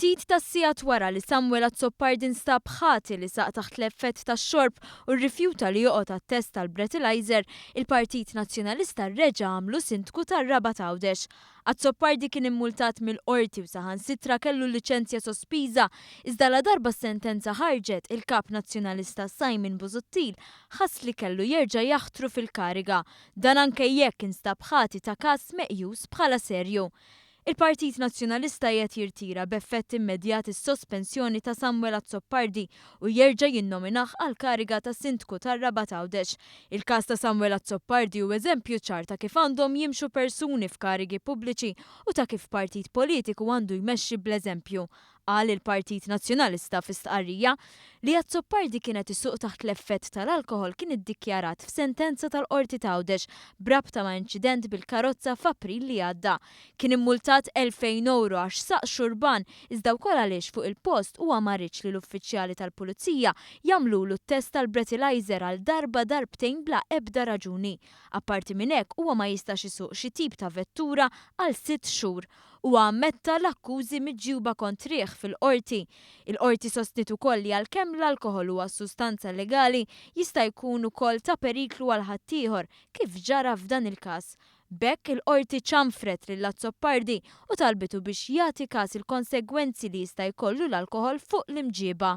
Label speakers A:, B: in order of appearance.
A: Ftit tas-sigħat wara li Samuel Azzopardi nstab ħati li saq taħt l-effett tax-xorb u rrifjuta li joqgħod għat-test tal-breathalyzer, il-Partit Nazzjonalista reġa' għamlu Sindku tar-Rabat Għawdex. Azzopardi kien immultat mill-Qorti u saħansitra kellu l-liċenzja sospiża, iżda ladarba s-sentenza ħarġet, il-Kap Nazzjonalista Simon Busuttil ħass li kellu jerġa' jaħtru fil-kariga. Dan anke jekk instab ħati ta' każ meqjus bħala serju. Il-Partit Nazzjonalista qiegħed jirtira b'effett immedjat is-sospensjoni ta' Samuel Azzopardi u jerġa' jinnominah għall-kariga ta' Sindku tar-Rabat Għawdex. Il-każ ta' Samuel Azzopardi hu eżempju ċar ta' kif għandhom jimxu persuni f'karigi pubbliċi u ta' kif partit politiku għandu jmexxi bl-eżempju, qal il-Partit Nazzjonalista fi stqarrija. Li Azzopardi kien qed isuq taħt l-effett tal-alkoħol kien iddikjarat f'sentenza tal-Qorti t'Għawdex b'rabta ma' inċident bil-karozza f'April li għadda. Kien immultat 2,000 ewro għax saq xurban iżda wkoll għaliex fuq il-post huwa ma riedx li l-uffiċjali tal-Pulizija jagħmlulu t-test tal-breathalyzer għal darba darbtejn bla ebda raġuni. Apparti minn hekk huwa ma jistax isuq xi tip ta' vettura għal sitt xhur. Huwa ammetta l-akkużi miġjuba kontrih fil-Qorti. Il-Qorti sostniet ukoll li għalkemm l-alkoħol huwa sustanza legali, jista' jkun ukoll ta' periklu għal ħaddieħor, kif ġara f'dan il-każ. B'hekk il-Qorti ċanfret lil Azzopardi u talbitu biex jagħti każ il-konsegwenzi li jista' jkollu l-alkoħol fuq l-imġieba.